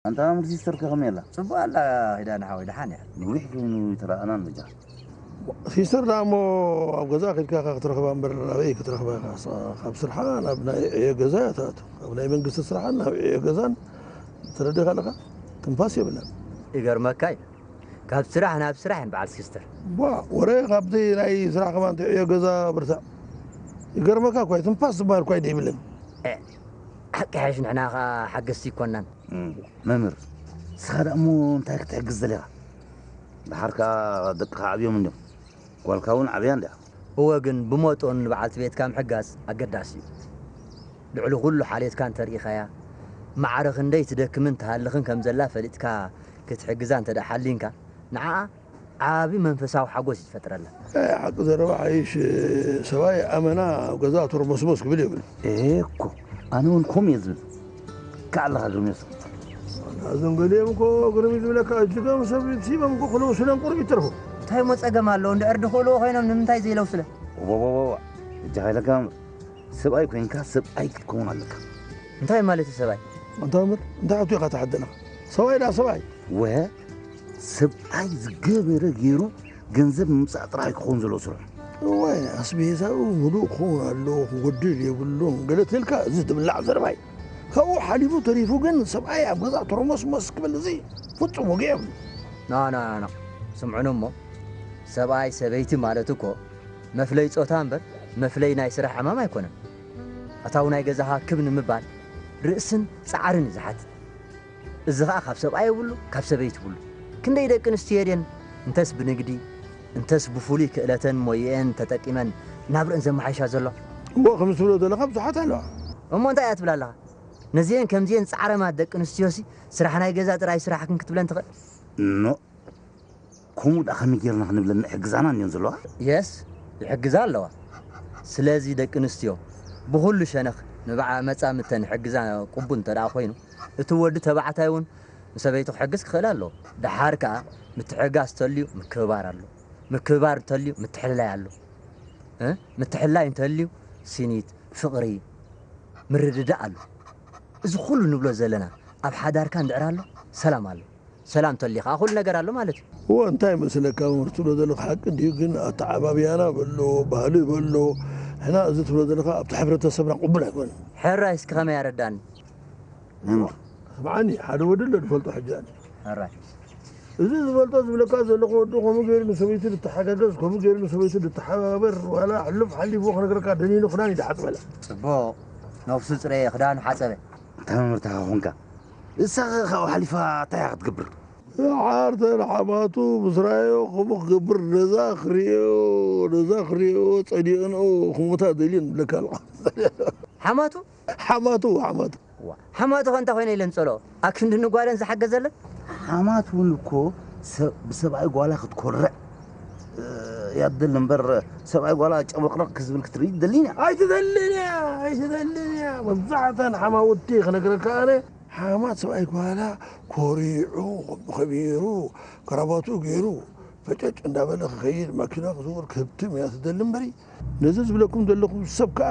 ኣንታ መምህር ሲስተር ከ ከመይ ኣላ? ጽቡቕ ኣላ። ኪዳነ ሓወይ፣ ደሓን እያ። ነዊሕ ኮይኑ ይተራእናን በጃ። ሲስተር ደኣ እሞ ኣብ ገዛ ከድካ ኢኻ ክትረኽባ እምበር፣ ኣበይ ክትረኽባ ኢኻ? ካብ ስርሓ ናብ ናይ ዕዮ ገዛ እያ ትኣቱ። ካብ ናይ መንግስቲ ስርሓን ናብ ዕዮ ገዛን ተረዲኻ ኣለኻ? ትንፋስ የብላን። ይገርመካ እዩ። ካብ ስራሕ ናብ ስራሕ እየን በዓል ሲስተር። ዋ፣ ወረ ካብቲ ናይ ስራሕ ከማን ዕዮ ገዛ ብርታዕ። ይገርመካ እኳ እዩ፣ ትንፋስ ዝበሃል እኳ እዩ ደይብለን። እ፣ ሓቂ ሓይሽ ንሕና ኸኣ ሓገዝቲ ኣይኮናን። እም፣ መምህር፣ ንስኻ ደኣ እሞ እንታይ ክትሕግዝ ደሊኻ? ደሓር ከኣ ደቅኻ ዓብዮም እንድዮም። ጓልካ እውን ዓብያ እንድያ። እወ፣ ግን ብመጠኑ ንበዓልቲ ቤትካ ምሕጋዝ ኣገዳሲ እዩ። ልዕሊ ኩሉ ሓልዮትካ እንተርኢኻያ፣ ማዕረ ክንደይ ትደክምን ትሃልኽን ከም ዘላ ፈሊጥካ ክትሕግዛ እንተ ደኣ ሓሊንካ፣ ንዓኣ ዓቢ መንፈሳዊ ሓጎስ እዩ ዝፈጥረላ። ኣይ፣ ሓቂ ዘረባ ሓይሽ፣ ሰብኣይ ኣመና ኣብ ገዛ ተርሞስሞስ ክብል የብሉን። ኤኮ፣ ኣነ እውን ከምኡ እየ ዝብል። ከኣለኻ ግርሜስ። እዞም ገሊኦም እኮ ግርም እዩ ዝብለካ፣ እጅገም ሰብ ሲቦም እኮ ክለውስሎም ቁሩብ ይተርፉ። እንታይ እሞ ጸገም ኣለዎ? እንድሕር ድኽእልዎ ኮይኖም ንምንታይ ዘይለውስለ? ወወወወ፣ እጃኻ ኢለካ እምበር፣ ሰብኣይ ኮይንካ ሰብኣይ ክትከውን ኣለካ። እንታይ ማለት እዩ ሰብኣይ? ኣንታ መምህር፣ እንታይ ሕቶ ኢኻ ትሓተና? ሰብኣይ ዳ ሰብኣይ? ወ፣ ሰብኣይ ዝገበረ ገይሩ ገንዘብ ምምጻእ ጥራሕ ክኸውን ዘለዎ ስርሑ። እዋይ፣ ኣስቤዛኡ ምሉእ ክኸውን ኣለዎ፣ ክጎድል የብሉን። ገለ ተልካ፣ እዚ ትብላዕ ዘረባ እዩ። ካብኡ ሓሊፉ ተሪፉ ግን ሰብኣይ ኣብ ገዛ ተረሞስሞስ ክብል እዚ ፍጹም ወግዒ የብሉን። ና፣ ና፣ ና፣ ና። ስምዑኒ እሞ፣ ሰብኣይ ሰበይቲ ማለት እኮ መፍለይ ጾታ እምበር መፍለይ ናይ ስራሕ ዕማም ኣይኮነን። ኣታዊ ናይ ገዛኻ ክብ ንምባል ርእስን ጻዕርን እዩ ዝሓትት። እዚ ኸኣ ካብ ሰብኣይ የብሉ፣ ካብ ሰበይቲ የብሉ። ክንደይ ደቂ ኣንስትዮ ድየን እንተስ ብንግዲ፣ እንተስ ብፍሉይ ክእለተን ሞየአን ተጠቂመን ናብረአን ዘመሓይሻ ዘሎ? እወ፣ ከምዚ ትብሎ ዘለኻ ብዙሓት ኣለዋ። እሞ እንታይ እያ ትብል ኣለኻ? ነዚአን ከምዚአን ጻዕረማት ደቂ ኣንስትዮሲ ስራሕ ናይ ገዛ ጥራይ ስራሕክን ክትብለን ትኽእል? ኖ፣ ከምኡ ደኣ ከመይ ጌርና ክንብለን ይሕግዛና እንድየን ዘለዋ? የስ፣ ይሕግዛ ኣለዋ። ስለዚ ደቂ ኣንስትዮ ብኹሉ ሸነኽ ንበዓ መጻምድተን ይሕግዛ ቅቡል እንተ ደኣ ኮይኑ፣ እቲ ወዲ ተባዕታይ እውን ንሰበይቱ ክሕግዝ ክኽእል ኣለዎ። ደሓር ከኣ ምትሕግጋዝ እንተልዩ ምክብባር ኣሎ። ምክብባር እንተልዩ ምትሕልላይ ኣሎ። እ? ምትሕልላይ እንተልዩ ስኒት፣ ፍቕሪ፣ ምርድዳእ ኣሎ። እዚ ኩሉ ንብሎ ዘለና ኣብ ሓዳርካ እንድሕር ኣሎ፣ ሰላም ኣሎ። ሰላም እንተልዩ ከኣ ኩሉ ነገር ኣሎ ማለት እዩ። እወ፣ እንታይ መስለካ፣ መምህር ትብሎ ዘለኻ ሓቂ እንድዩ፣ ግን ኣተዓባብያና በሎ፣ ባህሊ በሎ፣ ሕና እዚ ትብሎ ዘለኻ ኣብቲ ሕብረተሰብና ቅቡል ኣይኮነን። ሕራይ እስኪ ከመይ ኣረዳኒ? መምህር። ስምዓኒ፣ ሓደ ወዲ ኣሎ ዝፈልጦ ሕጂ ኣነ። ሕራይ። እዚ ዝፈልጦ ዝብለካ ዘለኹ ወዲ ከምኡ ገይሩ ንሰበይቱ ዝተሓጋገዝ፣ ከምኡ ገይሩ ንሰበይቱ ዝተሓባበር፣ ዋላ ሕሉፍ ሓሊፉ ክነግረካ ደኒኑ ክዳን እዩ ዝሓጽበላ። ጽቡቕ። ነብሱ ጽረየ፣ ክዳኑ ሓጸበ። እንታይ መምህር ተኻ ኾንካ? ንስኻ ካብኡ ሓሊፋ እንታይ እያ ክትገብር? ዓርተን ሓማቱ ምስ ረኣዮ ከምኡ ክገብር ነዛ ክርእዮ፣ ነዛ ክርእዮ ጸሊኦንኦ ክሞታ ደልየን ብለካ ኣለኹ። ሓማቱ? ሓማቱ፣ ሓማቱ። ዋ፣ ሓማቱ ኸ እንታይ ኮይነ ኢለን ጸልኦ? ኣክንዲ ንጓለን ዝሓገዘለን? ሓማት እውን እኮ ሰብ-፣ ብሰብኣይ ጓላ ክትኮርዕ፣ እ፣ እያ ትደሊ እምበር፣ ሰብኣይ ጓላ ጨብረቕረቕ ክዝብል ክትርኢ ትደልን እያ? ኣይትደልን እያ፣ ኣይትደልን እያ። መብዛሕተን ሓማውቲ ክነግረካ ኣነ፣ ሓማት ሰብኣይ ጓላ ኮሪዑ፣ ከቢሩ፣ ከራባቱ ገይሩ፣ ፈጨጭ እንዳበለ ክኸይድ፣ ማኪና ክዝውር ክህብትም እያ ትደሊ እምበሪ፣ ነዚ ዝብለኩም ዘለኹ ሰብ ከኣ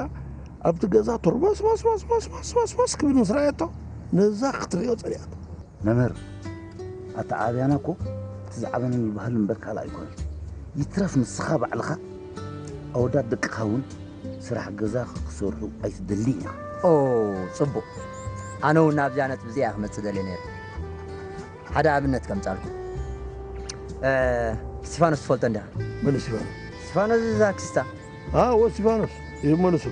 ኣብቲ ገዛ ቶርባስባስባስባስባስባስ ክብል ምስ ረኣየቶ፣ ነዛ ክትርእዮ ጸሊኣቶ። መምህር፣ ኣተዓብያና እኮ እቲ ዝዓበና ይበሃል እምበር ካልእ ኣይኮነን። ይትረፍ ንስኻ ባዕልኻ፣ ኣወዳት ደቅኻ እውን ስራሕ ገዛ ክሰርሑ ኣይትደልን ኢኻ። ኦ፣ ጽቡቕ። ኣነ እውን ናብዚኣ ነጥቢ እዚኣ እየ ክመጽእ ደልየ ነይረ። ሓደ ኣብነት ከምጻልኩም። እ፣ እስቲፋኖስ ትፈልጦ እንዲኻ? መን እስቲፋኖስ? እስቲፋኖስ እዛ ክስታ። አ፣ ወ እስቲፋኖስ ይመልሱ።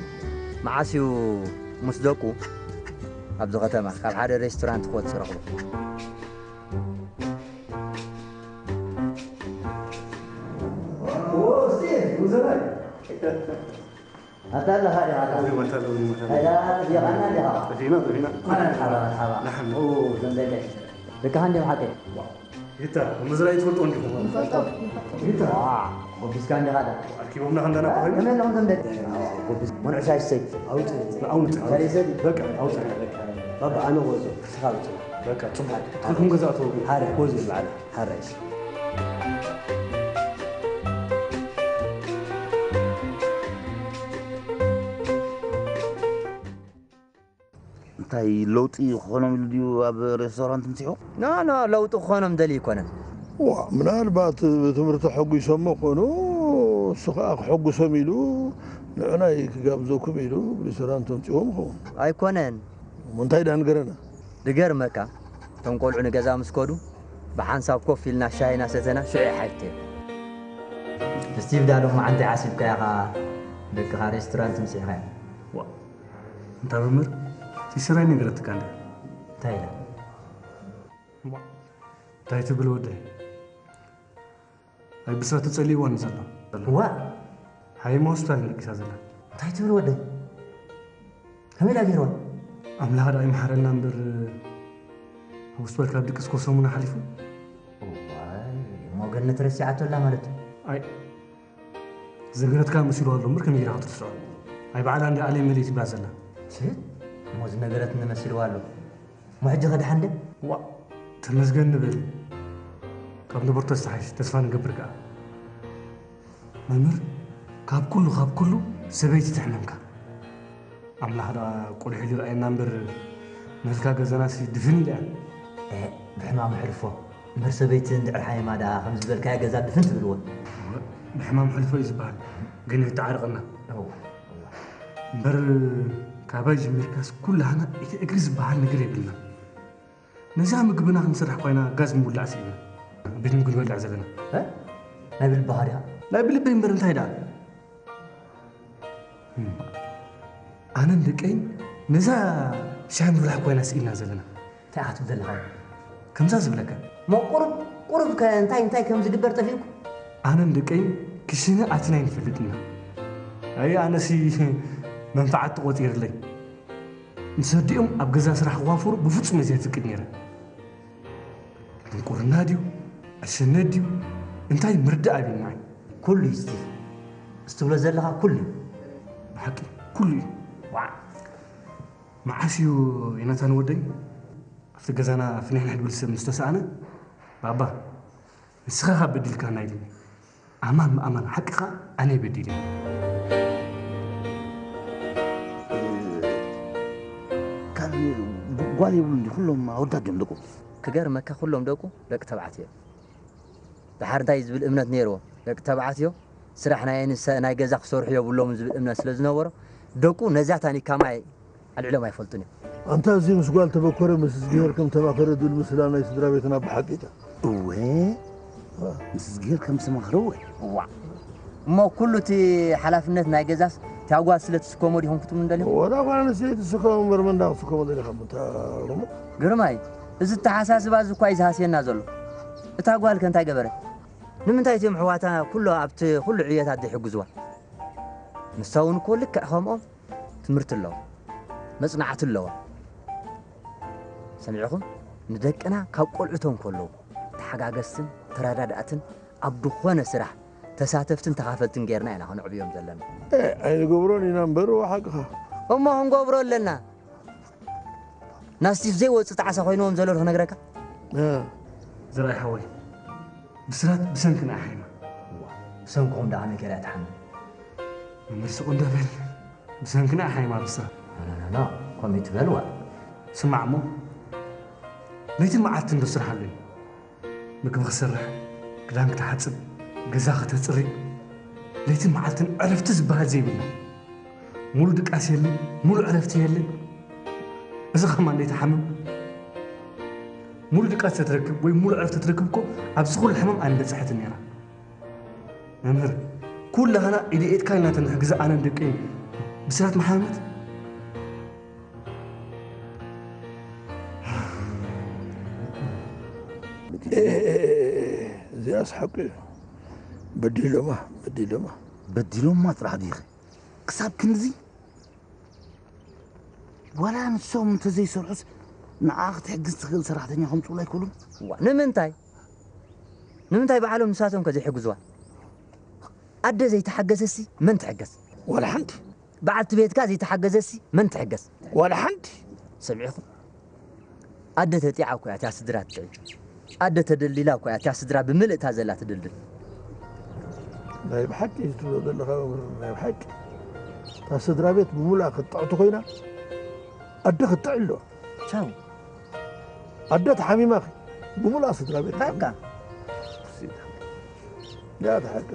መዓስ እዩ ምስ ደቁ ኣብዚ ከተማ ካብ ሓደ ሬስቶራንት ክወጽእ ረኽቦ? ኦ፣ እስቲ፣ ሙዘራይ። ኣታ ኣለኻ ዲኻ? እዚኦም ኣታ ኣለዉ፣ እዚኦም ኣታ ኣለዉ። ሃይዳ፣ እዚኦም ኣና ዲኻ? ጥፊእና፣ ጥፊእና። መርሓባ፣ መርሓባ። ንሓመድ። ኦ፣ እዞም ደቀይ። ደቅኻ እንዲዮም ሓቀይ? ይታ፣ ምዝራይ ትፈልጦ እንዲኹም? ይፈልጦ፣ ይፈልጦ። ይታ። ዋ፣ ጎቢዝካ እንዲኻ ዳ? ኣርኪቦምና ከንዳና እ፣ ኮይና? ከመይ ኣለኹም እዞም ደቂ? ጎቢዝ፣ መንዑ ሻሽ ሰይ። ኣውጽእ። ኣውጽእ። ሰለይ ሰይ። በቃ፣ ኣውጽእ። በቃ፣ ባባ፣ ኣነ ወዞ። ንስኻ ኣውጽእ። በቃ፣ ጽቡቕ። ትርኩም ገዛ ኣተው። ሃረ፣ ወዞ ይበዓል። ሓራይሽ። እንተ እንታይ ለውጢ ክኾኖም ኢሉ ድዩ ኣብ ሬስቶራንት ምጽሑ? ኖ ኖ፣ ለውጢ ክኾኖም ደልዩ ኣይኮነን። ዋ፣ ምናልባት ብትምህርቲ ተሐጒሶሞ ኮኑ፣ እሱ ኸዓ ክሐጉሶም ኢሉ ንዕናይ ክጋብዘኩም ኢሉ ሬስቶራንት ኣምጺዎም ይኸውን። ኣይኮነን። እሞ እንታይ ደኣ ንገረና። ድገርመካ፣ እቶም ቆልዑ ንገዛ ምስ ከዱ ብሓንሳብ ኮፍ ኢልና ሻሂ እናሰተና ሽዑ ይሓይሽ። ስቲቭ፣ ዳ ሎማዓንቲ ዓሲብካያ ኸዓ ደቅኻ ሬስቶራንት ምሲሕኻዮም። ዋ፣ እንታ መምህር፣ ሲስተረይ ነግረትካ እንድያ። እንታይ ኢላ? ዋ፣ እንታይ ትብል ወደይ? ኣይ ብስራት ተጸሊእዋኒ ዘሎ። ዋ፣ ሓይማ ሆስፒታል ደቂሳ ዘላ። እንታይ ትብል ወደይ? ከመይ ኢላ ገይርዋ? ኣምላኽ ደኣ ይምሓረና እምበር፣ ኣብ ሆስፒታል ካብ ድቅስ እኮ ሰሙን ሓሊፉ። እዋይ፣ እሞ ገነት ረሲዓቶ ኣላ ማለት እዩ። ኣይ ዝነገረትካ መሲልዋ ኣሎ እምበር ከመይ ጌርካ ክትርስዖ? ኣይ ባዕላ እንዳ ኣለይ መለይ ትብላ ዘላ። ስህት፣ እሞ ዝነገረትኒ መሲልዋ ኣሎ። እሞ ሕጂ ከድሓን ደ? ዋ፣ ተመስገን ንበል። ካብ ነበርቶ ዝተሓይሽ ተስፋ ንገብር ከኣ። መምህር፣ ካብ ኩሉ ካብ ኩሉ ሰበይቲ ትሕመምካ። ኣምላኽ ደኣ ቆሊሑ ይርኣየና እምበር፣ ንህልካ ገዛናሲ ድፍን ኢላ እያ። እ፣ ብሕማም ሕልፎ እምበር ሰበይቲ እንድሕር ሓይማ ደኣ ከምዚ ዝበልካዮ ገዛ ድፍን ትብልዎ። ብሕማም ሕልፎ እዩ ዝበሃል፣ ግን ይተዓረቐና። እው። እምበር ካባይ ጀሚርካስ ኩላህና ኢቲ እግሪ ዝበሃል ነገር የብልና። ነዛ ምግብና ክንሰርሕ ኮይና ጋዝ ምውላዕ ስኢና። ቤት ምግቢ ንበልዕ ዘለና። እ? ናይ ብልብኻ ዲኻ? ናይ ብልበይ እምበር እንታይ ደኣ? ኣነን ደቀይን ነዛ ሻሂ ምፍላሕ ኮይና ስኢና ዘለና። እንታይ ኢኻ ትብል ዘለኻ? ከምዛ ዝብለካ። እሞ ቁሩብ ቁሩብ ከ እንታይ እንታይ ከም ዝግበር ጠፊእኩ? ኣነን ደቀይን ክሽነ ኣቲና ኣይንፈልጥና። ኣይ ኣነሲ መንፈዓት ተቖጺርለይ። ምስ ኣዲኦም ኣብ ገዛ ስራሕ ክዋፈሩ ብፍጹም እየ ዘይፍቅድ ነይረ። ድንቁርና ድዩ ዕሽነት ድዩ እንታይ ምርዳእ ኣቢልናይ። ኩሉ እዩ ስቲቭ፣ እስትብሎ ዘለኻ ኩሉ እዩ። ብሓቂ ኩሉ እዩ። ዋዕ መዓስ እዩ ዮናታን ወደይ ኣብቲ ገዛና ፍንሕንሕ ድብል ሰብ ምስ ተሰኣነ፣ ባባ ንስኻ ካብ በዲልካና ኢሉኒ። ኣማን ብኣማን ሓቅኻ ኣነ በዲለ። ካብ ጓል የብሉ እንዲ ኩሎም ኣወዳት ድዮም ደቁ። ክገርመካ ኩሎም ደቁ ደቂ ተባዕትዮ እዮም። ድሓር እንታይ ዝብል እምነት ነይርዎ? ደቂ ተባዕትዮ ስራሕ ናይ ኣንሰ ናይ ገዛ ክሰርሑ የብሎምን ዝብል እምነት ስለ ዝነበሮ ደቁ ነዛ ታኒካ ማይ ኣልዕሎም ኣይፈልጡን እዮም። ኣንታ እዚ ምስ ጓል ተበኮረ ምስ እዝግሄር ከም ተማኸረ ዝብል ምስላ ናይ ስድራ ቤትና ብሓቂ እታ። እወ፣ ምስ እዝግሄር ከም ዝተማኸረ እወ። እዋ፣ እሞ ኩሉ እቲ ሓላፍነት ናይ ገዛስ እታ ጓል ስለ ትስከሞ ዲኹም ክትምኑ ደሊኹም? ወላ ጓል ኣንስተይቲ ትስከሞ እምበር መን እንዳክስከሞ ደሊኻ ምታ ርሙቕ። ግርማይ፣ እዚ ኣተሓሳስባ እዚ እኳ እዩ ዝሃስየና ዘሎ። እታ ጓል ከ እንታይ ገበረት? ንምንታይ እቶም ኣሕዋታ ኩሎ ኣብቲ ኩሉ ዕዮታት ዘይሕግዝዋ? ንሳ እውን እኮ ልክዕ ከምኦም ትምህርቲ ኣለዋ፣ መጽናዕቲ ኣለዋ። ሰሚዕኹም? ንደቅና ካብ ቆልዑቶም ከለዉ ተሓጋገዝትን ተረዳዳእትን ኣብ ዝኾነ ስራሕ ተሳተፍትን ተኻፈልትን ጌርና ኢና ከነዕብዮም ዘለና። ኣይንገብሮን ኢና እምበር ሓቅኻ። እሞ ክንገብሮ ኣለና። ናስቲፍ ዘይወጽእ ጣዕሳ ኮይንዎም ዘሎ ዶ ክነግረካ? ዝርኣይ ሓወይ፣ ብስራት ብሰንክና ሓይማ። ብሰንክኹም ደኣ ከመይ ገይራ ትሓምም? መምህር ስቕ እንዶ በል። ብሰንክና ሓይማ ብስራት። ኖ ኖ ኖ፣ ከምኡ ትበልዋ። ስማዕ እሞ፣ ለይትን መዓልትን ዶ ስራሕ ኣሎኒ? ምግቢ ክሰርሕ፣ ክዳን ክትሓጽብ፣ ገዛ ከተጽሪ፣ ለይትን መዓልትን ዕረፍቲ ዝበሃል ዘይብልና። ሙሉ ድቃስ የለን፣ ሙሉ ዕረፍቲ የለን። እዚ ኸማን ዘይትሓምም። ሙሉ ድቃስ ተትረክብ ወይ ሙሉ ዕረፍቲ ተትረክብ እኮ ኣብዚ ኩሉ ሕማም ኣይምበጽሐትን ነይራ። መምህር፣ ኩላህና ኢድ ኢድካ ኢና ተንሕግዛ ኣነን ደቀይን ብስራት መሓመት። እዚኣስ ሓቂ እዩ። በዲሎማ በዲሎማ። በዲሎማ ጥራሕ ዲኺ ክሳብ ክንዚ ዋላ ንሶም እንተዘይሰርሑስ ንዓ ክትሕግዝ ትኽእል ሰራሕተኛ ከምፅኡላ ኣይክእሉን። ዋ ንምንታይ ንምንታይ ባዕሎም ንሳቶም ከ ዘይሕግዝዋ? ኣደ ዘይተሓገዘሲ መን ትሕገዝ? ዋላ ሓንቲ። በዓልቲ ቤትካ ዘይተሓገዘሲ መን ትሕገዝ? ዋላ ሓንቲ። ሰሚዕኹም? ኣደ ተጢዓ እኮ እያ እቲኣ ስድራ ትጥዒ። ኣደ ተደልዲላ እኮ እያ እቲኣ ስድራ ብምልእታ ዘላ ትድልድል። ናይ ብሓቂ እዩ ትብሎ ዘለኻ መምህር፣ ናይ ብሓቂ። እታ ስድራ ቤት ብምሉኣ ክትጥዕቲ ኮይና ኣደ ክትጥዕሎ። ቻው። ኣደ ተሓሚማኺ። ብምሉኣ ስድራ ቤት በቃ። ያ ተሓቀ